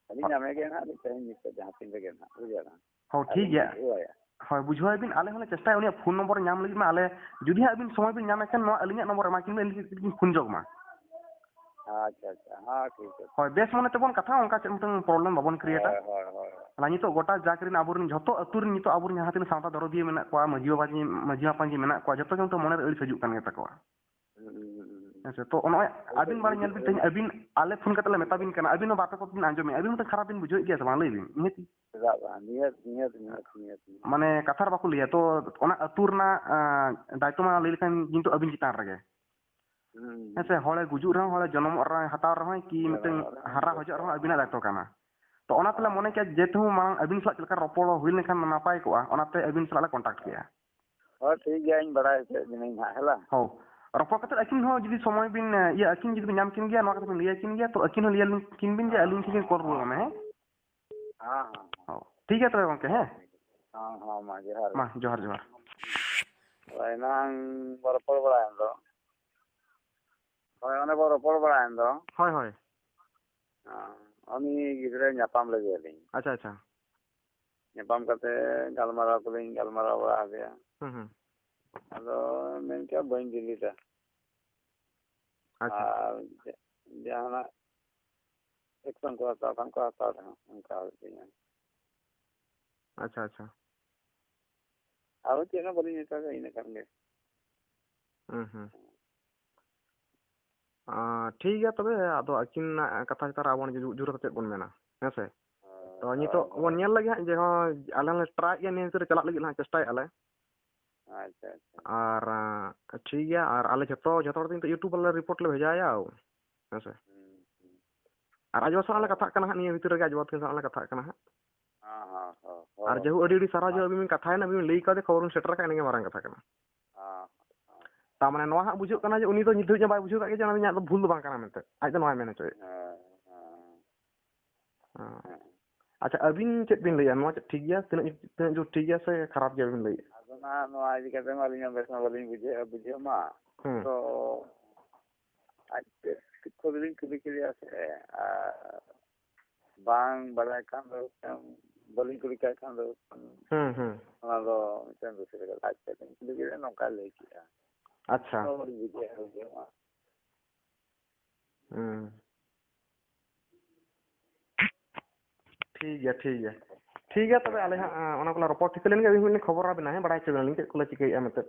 ᱟᱹᱞᱤᱧ ᱦᱚ- ᱧᱟᱢᱮ ᱜᱮ ᱱᱟᱦᱟᱜ, ᱟᱹᱞᱤᱧ ᱛᱮᱦᱮᱧ ᱱᱤᱛᱚᱜ ᱡᱟᱦᱟᱸ ᱛᱤᱱ ᱨᱮᱜᱮ ᱱᱟᱦᱟᱜ, ᱵᱩᱡᱷᱟᱹᱣ ᱱᱟ? ᱦᱚᱸ, ᱴᱷᱤᱠ ᱟᱹᱞᱤᱧ ᱜᱮᱭᱟ᱾ ᱞᱤᱧ ᱵᱩᱡᱷᱟᱹᱣᱟᱭᱟ᱾ ᱦᱳᱭ, ᱵᱩᱡᱷᱟᱹᱣᱟᱭ ᱵᱤᱱ, ᱟᱞᱮ ᱦᱚᱸᱞᱮ ᱪᱮᱥᱴᱟᱭᱟ ᱩᱱᱤᱭᱟᱜ ᱯᱷᱳᱱ ᱱᱚᱢᱵᱚᱨ ᱧᱟᱢ ᱞᱟᱹᱜᱤᱫ ᱢᱟ᱾ ᱟᱞᱮ ᱡᱩᱫᱤ ᱦᱟᱸᱜ ᱟᱹᱵᱤᱱ ᱥᱚᱢᱚᱭ ᱵᱤᱱ ᱧᱟᱢᱮᱫ ᱠᱷᱟᱱ, ᱱᱚᱣᱟ ᱟᱹᱞᱤᱧᱟᱜ ᱱᱚᱢᱵᱚᱨ ᱮᱢᱟ ᱠᱤᱱ ᱵᱤᱱ, ᱟᱹᱞᱤᱧ ᱠᱤᱱ ᱯᱷᱳᱱ ᱡᱚᱜᱽ ᱢᱟ᱾ ᱟᱪᱪᱷᱟ, ᱟᱪᱪᱷᱟ, ᱦᱮᱸ, ᱴᱷᱤᱠ ᱟᱪᱷᱮ᱾ ᱦᱳᱭ, ᱵᱮᱥ ᱢᱚᱱᱮ ᱛᱮᱵᱚᱱ ᱠᱟᱛᱷᱟᱜᱼᱟ, ᱚᱱᱠᱟ ᱪᱮᱫ ᱢᱤᱫᱴᱟᱝ problem ᱵᱟᱵᱚᱱ createᱟ᱾ ᱦᱳᱭ, ᱦᱳᱭ, ᱦᱳᱭ᱾ ᱟᱨ ᱱᱤᱛᱚᱜ ᱜᱚᱴᱟ ᱡᱟᱠ ᱨᱮᱱ ᱟᱵᱚᱨᱮᱱ ᱡᱷᱚᱛᱚ ᱟᱹᱛᱩ ᱨᱮᱱ ᱱᱤᱛᱚᱜ ᱟᱵᱚᱨᱮᱱ ᱡᱟᱦᱟᱸ ᱛᱤᱱᱟᱹᱜ ᱥᱟᱶᱛᱟ ᱫᱚᱨᱚᱫᱤᱭᱟᱹ ᱢᱮᱱᱟᱜ ᱠᱚᱣᱟ, ᱢᱟᱹᱡᱷᱤ ᱵᱟᱵᱟ ᱡᱮ, ᱢᱟᱹᱡᱷᱤ ᱦᱟᱯᱟᱱ ᱡᱮ ᱢᱮᱱᱟᱜ ᱠᱚᱣᱟ, ᱡᱷᱚᱛᱚ ᱜᱮ ᱱᱤᱛᱚᱜ ᱢᱚᱱᱮᱨᱮ ᱟᱹᱲᱤᱥ ᱦᱤᱡᱩᱜ ᱠᱟᱱ ᱜᱮ ᱛᱟᱠᱚᱣᱟ᱾ ᱦᱩᱸ, ᱦᱩᱸ, ᱦᱩᱸ, ᱦᱩᱸ᱾ ᱦᱮᱸ ᱥᱮ? ᱛᱚ ᱚᱱᱚᱭ ᱟᱹᱵᱤᱱ ᱵᱟᱨ ᱧᱮᱞ ᱵᱤᱱ ᱛᱮᱦᱮᱧ, ᱟᱹᱵᱤᱱ ᱟᱞᱮ ᱯᱷᱳᱱ ᱠᱟᱛᱮ ᱞᱮ ᱢᱮᱛᱟ ᱵᱤᱱ ᱠᱟᱱᱟ, ᱟᱹᱵᱤᱱ ᱦᱚᱸ ᱵᱟᱨ ᱯᱮ ᱠᱚ ᱵᱤᱱ ᱟᱸᱡᱚᱢᱮᱜᱼᱟ, ᱟᱹᱵᱤᱱ ᱦᱚᱸ ᱢᱤᱫᱴᱟᱝ ᱠᱷᱟᱨᱟᱯ ᱵᱤᱱ ᱵᱩᱡᱷᱟᱹᱣᱮᱫ ᱜᱮᱭᱟ ᱥᱮ ᱵᱟᱝ? ᱞᱟᱹᱭ ᱵᱤᱱ, ᱱᱤᱦᱟᱹᱛ᱾ ᱪᱮᱫᱟᱜ ᱵᱟᱝ? ᱱᱤᱦᱟᱹᱛ, ᱱᱤᱦᱟᱹᱛ, ᱱᱤᱦᱟᱹᱛ, ᱱᱤᱦᱟᱹᱛ᱾ ᱢᱟᱱᱮ ᱠᱟᱛᱷᱟ ᱨᱮ ᱵᱟᱠᱚ ᱞᱟᱹᱭᱟ, ᱛᱚ ᱚᱱᱟ ᱟᱹᱛᱩ ᱨᱮᱱᱟᱜ, ᱟᱸ, ᱫᱟᱭᱤᱛᱛᱚ ᱢᱟ ᱞᱟᱹᱭ ᱞᱮᱠᱷᱟᱱ ᱠᱤᱱᱛᱩ ᱟᱹᱵᱤᱱ ᱪᱮᱛᱟᱱ ᱨᱮᱜᱮ᱾ ᱦᱩᱸ, ᱦᱩᱸ᱾ ᱦᱮᱸ ᱥᱮ, ᱦᱚᱲᱮ ᱜᱩᱡᱩᱜ ᱨᱮᱦᱚᱸ, ᱦᱚᱲᱮ ᱡᱚᱱᱚᱢᱚᱜ ᱨᱮᱦᱚᱸ, ᱠᱤ ᱦᱮᱸ, ᱢᱤᱫᱴᱟᱝ ᱦᱮᱸ, ᱦᱮᱸ, ᱦᱟᱨᱟ ᱦᱮᱸ᱾ ᱦᱚᱡᱚᱜ ᱨᱮᱦᱚᱸ ᱟᱹᱵᱤᱱᱟᱜ ᱫᱟᱭᱤᱛᱛᱚ ᱠᱟᱱᱟ᱾ ᱛᱚ ᱚᱱᱟ ᱛᱮᱞᱮ ᱦᱮᱸ᱾ ᱢᱚᱱᱮ ᱠᱮᱫ, ᱡᱮᱦᱮᱛᱩ ᱢᱟᱲᱟᱝ ᱟᱹᱵᱤᱱ ᱥᱟᱞᱟᱜ ᱪᱮᱫ ᱞᱮᱠᱟ ᱨᱚᱯᱚᱲ ᱦᱩᱭ ᱞᱮᱱᱠᱷᱟᱱ ᱱᱟᱯᱟᱭ ᱠᱚᱜᱼᱟ, ᱚᱱᱟᱛᱮ ᱟᱹᱵᱤᱱ ᱥᱟᱞᱟᱜ ᱞᱮ contact ᱠᱮᱜᱼᱟ᱾ ᱦᱳᱭ, ᱴᱷᱤᱠ ᱜᱮᱭᱟ, ᱤᱧ ᱵᱟᱲᱟᱭ ᱦᱚᱪᱚᱭᱮᱫ ᱵᱤᱱᱟᱹᱧ ᱦᱟᱸᱜ, ᱦᱮᱸ ᱞᱟ? ᱦᱳᱭ᱾ ᱨᱚᱯᱚᱲ ᱠᱟᱛᱮᱫ ᱟᱹᱠᱤᱱ ᱦᱚᱸ ᱡᱩᱫᱤ ᱥᱚᱢᱚᱭ ᱵᱤᱱ, ᱤᱭᱟᱹ, ᱟᱹᱠᱤᱱ ᱡᱩᱫᱤ ᱵᱤᱱ ᱧᱟᱢ ᱠᱤᱱ ᱜᱮᱭᱟ, ᱱᱚᱣᱟ ᱠᱟᱛᱷᱟ ᱵᱤᱱ ᱞᱟᱹᱭ ᱟᱹᱠᱤᱱ ᱜᱮᱭᱟ, ᱛᱚ ᱟᱹᱠᱤᱱ ᱦᱚᱸ ᱞᱟᱹᱭ ᱟᱹᱞᱤᱧ ᱠᱤᱱ ᱵᱤᱱ ᱡᱮ ᱟᱹᱞᱤᱧ ᱴᱷᱮᱱ ᱠᱤᱱ call ᱨᱩᱣᱟᱹᱲ ᱢᱟ, ᱦᱮᱸ? ᱦᱮᱸ, ᱦᱮᱸ, ᱦᱮᱸ᱾ ᱦᱳᱭ᱾ ᱴᱷᱤᱠ ᱜᱮᱭᱟ ᱛᱚᱵᱮ ᱜᱚᱢᱠᱮ, ᱦᱮᱸ? ᱦᱮᱸ, ᱦᱮᱸ, ᱢᱟ ᱡᱚᱦᱟᱨ ᱜᱮ᱾ ᱢᱟ, ᱡᱚᱦᱟᱨ, ᱡᱚᱦᱟᱨ᱾ ᱦᱳᱭ, ᱮᱱᱟᱝ ᱵᱚ ᱨᱚᱯᱚᱲ ᱵᱟᱲᱟᱭᱮᱱ ᱫᱚ᱾ ᱦᱳᱭ, ᱚᱱᱮ ᱵᱚ ᱨᱚᱯᱚᱲ ᱵᱟᱲᱟᱭᱮᱱ ᱫᱚ᱾ ᱦᱳᱭ, ᱦᱳᱭ᱾ ᱦᱮᱸ, ᱩᱱᱤ ᱜᱤᱫᱽᱨᱟᱹ ᱧᱟᱯᱟᱢ ᱞᱟᱹᱜᱤᱫ ᱟᱹᱞᱤᱧ᱾ ᱟᱪᱪᱷᱟ, ᱟᱪᱪᱷᱟ᱾ ᱧᱟᱯᱟᱢ ᱠᱟᱛᱮ ᱜᱟᱞᱢᱟᱨᱟᱣ ᱠᱚᱞᱤᱧ ᱜᱟᱞᱢᱟᱨᱟᱣ ᱵᱟᱲᱟ ᱟᱫᱮᱭᱟ᱾ ᱦᱩᱸ, ᱦᱩᱸ᱾ ᱟᱫᱚ ᱢᱮᱱ ᱠᱮᱫᱟ, "ᱵᱟᱹᱧ ᱰᱤᱞᱤᱴᱟ᱾ ᱟᱪᱪᱷᱟ᱾ ᱟᱨ ᱡᱟ-, ᱡᱟᱦᱟᱱᱟᱜ ᱮᱠᱥᱚᱱ ᱠᱚ ᱦᱟᱛᱟᱣ ᱠᱷᱟᱱ ᱠᱚ ᱦᱟᱛᱟᱣ ᱨᱮᱦᱚᱸ ᱚᱱᱠᱟ ᱦᱩᱭᱩᱜ ᱛᱤᱧᱟ᱾" ᱟᱪᱪᱷᱟ, ᱟᱪᱪᱷᱟ᱾ ᱟᱨᱚ ᱪᱮᱫ ᱦᱚᱸ ᱵᱟᱹᱞᱤᱧ ᱢᱮᱛᱟ ᱫᱮᱭᱟ, ᱤᱱᱟᱹ ᱠᱷᱟᱱ ᱜᱮ᱾ ᱦᱩᱸ, ᱦᱩᱸ᱾ ᱟᱸ, ᱴᱷᱤᱠ ᱜᱮᱭᱟ ᱛᱚᱵᱮ, ᱟᱫᱚ ᱟᱹᱠᱤᱱᱟᱜ ᱠᱟᱛᱷᱟ ᱪᱮᱛᱟᱱ ᱨᱮ ᱟᱵᱚ ᱡᱩ-, ᱡᱩᱨ ᱠᱟᱛᱮ ᱵᱚᱱ ᱢᱮᱱᱟ, ᱦᱮᱸ ᱥᱮ? ᱦᱳᱭ, ᱛᱚ ᱦᱳᱭ, ᱱᱤᱛᱚᱜ ᱦᱳᱭ᱾ ᱵᱚᱱ ᱧᱮᱞ ᱞᱮᱜᱮ ᱦᱟᱸᱜ ᱡᱮ, ᱦᱚᱸ, ᱟᱞᱮ ᱦᱚᱸᱞᱮ ᱴᱨᱟᱭᱮᱫ ᱜᱮᱭᱟ, ᱱᱤᱭᱟᱹ ᱵᱷᱤᱛᱤᱨ ᱨᱮ ᱪᱟᱞᱟᱜ ᱞᱟᱹᱜᱤᱫ ᱞᱮ ᱦᱟᱸᱜ ᱪᱮᱥᱴᱟᱭᱮᱫᱼᱟ ᱞᱮ᱾ ᱟᱪᱪᱷᱟ, ᱟᱪᱪᱷᱟ᱾ ᱟᱨ, ᱟᱸ, ᱴᱷᱤᱠ ᱜᱮᱭᱟ, ᱟᱨ ᱟᱞᱮ ᱡᱷᱚᱛᱚ, ᱡᱷᱚᱛᱚ ᱦᱚᱲ ᱛᱮ ᱱᱤᱛᱚᱜ YouTube ᱨᱮ ᱞᱮ ᱨᱤᱯᱳᱨᱴ ᱞᱮ ᱵᱷᱮᱡᱟᱭᱟ, ᱦᱮᱸ ᱥᱮ? ᱦᱩᱸ, ᱦᱩᱸ᱾ ᱟᱨ ᱟᱡᱽᱵᱟ ᱥᱟᱞᱟᱜ ᱞᱮ ᱦᱳᱭ᱾ ᱠᱟᱛᱷᱟᱜ ᱠᱟᱱᱟ ᱦᱟᱸᱜ, ᱱᱤᱭᱟᱹ ᱵᱷᱤᱛᱤᱨ ᱨᱮᱜᱮ ᱟᱡᱽᱵᱟ ᱛᱟᱹᱠᱤᱱ ᱥᱟᱞᱟᱜ ᱞᱮ ᱠᱟᱛᱷᱟᱜ ᱠᱟᱱᱟ ᱦᱟᱸᱜ᱾ ᱦᱚᱸ, ᱦᱚᱸ, ᱦᱚᱸ, ᱦᱚᱸ᱾ ᱟᱨ ᱡᱟᱭᱦᱳᱠ, ᱟᱹᱰᱤ ᱟᱹᱰᱤ ᱥᱟᱨᱦᱟᱣ ᱡᱮ ᱦᱚᱸ᱾ ᱟᱹᱵᱤᱱ ᱵᱤᱱ ᱠᱟᱛᱷᱟᱭᱮᱱᱟ, ᱟᱹᱵᱤᱱ ᱵᱤᱱ ᱞᱟᱹᱭ ᱠᱟᱣᱫᱮᱭᱟ, ᱠᱷᱚᱵᱚᱨ ᱵᱤᱱ ᱥᱮᱴᱮᱨ ᱟᱠᱟᱫ, ᱤᱱᱟᱹ ᱜᱮ ᱢᱟᱨᱟᱝ ᱠᱟᱛᱷᱟ ᱠᱟᱱᱟ᱾ ᱦᱚᱸ, ᱦᱚᱸ᱾ ᱛᱟᱨ ᱢᱟᱱᱮ ᱱᱚᱣᱟ ᱦᱟᱸᱜ ᱵᱩᱡᱷᱟᱹᱜ ᱠᱟᱱᱟ ᱡᱮ ᱩᱱᱤ ᱫᱚ ᱱᱤᱛ ᱫᱷᱟᱹᱵᱤᱡ ᱦᱚᱸ ᱵᱟᱭ ᱵᱩᱡᱷᱟᱹᱣ ᱠᱟᱜ ᱜᱮᱭᱟ ᱡᱮ ᱚᱱᱟ ᱫᱚ ᱤᱧᱟᱹᱜ ᱫᱚ ᱵᱷᱩᱞ ᱫᱚ ᱵᱟᱝ ᱠᱟᱱᱟ ᱢᱮᱱᱛᱮ᱾ ᱟᱡ ᱫᱚ ᱱᱚᱣᱟᱭ ᱢᱮᱱ ᱦᱚᱪᱚᱭᱮᱫ᱾ ᱦᱮᱸ, ᱦᱮᱸ᱾ ᱦᱮᱸ᱾ ᱦᱮᱸ᱾ ᱟᱪᱪᱷᱟ, ᱟᱹᱵᱤᱱ ᱪᱮᱫ ᱵᱤᱱ ᱞᱟᱹᱭᱟ? ᱱᱚᱣᱟ ᱪᱮᱫ ᱴᱷᱤᱠ ᱜᱮᱭᱟ? ᱛᱤᱱᱟᱹᱜ, ᱛᱤᱱᱟᱹᱜ ᱡᱳᱨ ᱴᱷᱤᱠ ᱜᱮᱭᱟ ᱥᱮ ᱠᱷᱟᱨᱟᱯ ᱜᱮᱭᱟ ᱵᱤᱱ ᱞᱟᱹᱭᱮᱫᱼᱟ? ᱟᱫᱚ ᱱᱟᱦᱟᱜ ᱱᱚᱣᱟ ᱤᱫᱤ ᱠᱟᱛᱮ ᱢᱟ ᱟᱹᱞᱤᱧ ᱦᱚᱸ ᱵᱮᱥ ᱢᱟ ᱵᱟᱹᱞᱤᱧ ᱵᱩᱡᱷᱟᱹᱣᱮᱫᱼᱟ, ᱵᱩᱡᱷᱟᱹᱣ ᱢᱟ᱾ ᱦᱩᱸ᱾ ᱛᱚ ᱟᱡ ᱛᱮ ᱠᱷᱩᱫ ᱞᱤᱧ ᱠᱩᱞᱤ ᱠᱮᱫᱮᱭᱟ ᱥᱮ, ᱟᱨ ᱵᱟᱝ ᱵᱟᱲᱟᱭ ᱠᱷᱟᱱ ᱫᱚ ᱢᱤᱫᱴᱟᱝ, ᱵᱟᱹᱞᱤᱧ ᱠᱩᱞᱤ ᱠᱟᱭ ᱠᱷᱟᱱ ᱫᱚ ᱦᱩᱸ, ᱦᱩᱸ᱾ ᱚᱱᱟ ᱫᱚ ᱢᱤᱫᱴᱟᱝ ᱫᱩᱥᱨᱟᱹ ᱠᱟᱛᱷᱟ᱾ ᱟᱡ ᱛᱮ ᱞᱤᱧ ᱠᱩᱞᱤ ᱠᱮᱫᱮᱭᱟ, ᱱᱚᱝᱠᱟᱭ ᱞᱟᱹᱭ ᱠᱮᱫᱼᱟ᱾ ᱟᱪᱪᱷᱟ᱾ ᱛᱚ ᱵᱟᱹᱞᱤᱧ ᱵᱩᱡᱷᱟᱹᱣᱮᱫᱼᱟ, ᱵᱩᱡᱷᱟᱹᱣ ᱢᱟ᱾ ᱦᱩᱸ᱾ ᱴᱷᱤᱠ ᱜᱮᱭᱟ, ᱴᱷᱤᱠ ᱜᱮᱭᱟ᱾ ᱴᱷᱤᱠ ᱜᱮᱭᱟ, ᱛᱚᱵᱮ ᱟᱞᱮ ᱦᱟᱸᱜ, ᱟᱸ, ᱚᱱᱟ ᱠᱚᱞᱮ ᱨᱚᱯᱚᱲ ᱴᱷᱤᱠᱟᱹ ᱞᱮᱱ ᱜᱮ, ᱟᱹᱵᱤᱱ ᱵᱤᱱ ᱠᱷᱚᱵᱚᱨ ᱟᱵᱤᱱᱟ, ᱦᱮᱸ, ᱵᱟᱲᱟᱭ ᱦᱚᱪᱚ ᱵᱤᱱᱟᱞᱤᱧ ᱪᱮᱫ ᱠᱚᱞᱮ ᱪᱤᱠᱟᱹᱭᱮᱫᱼᱟ ᱢᱮᱱᱛᱮ᱾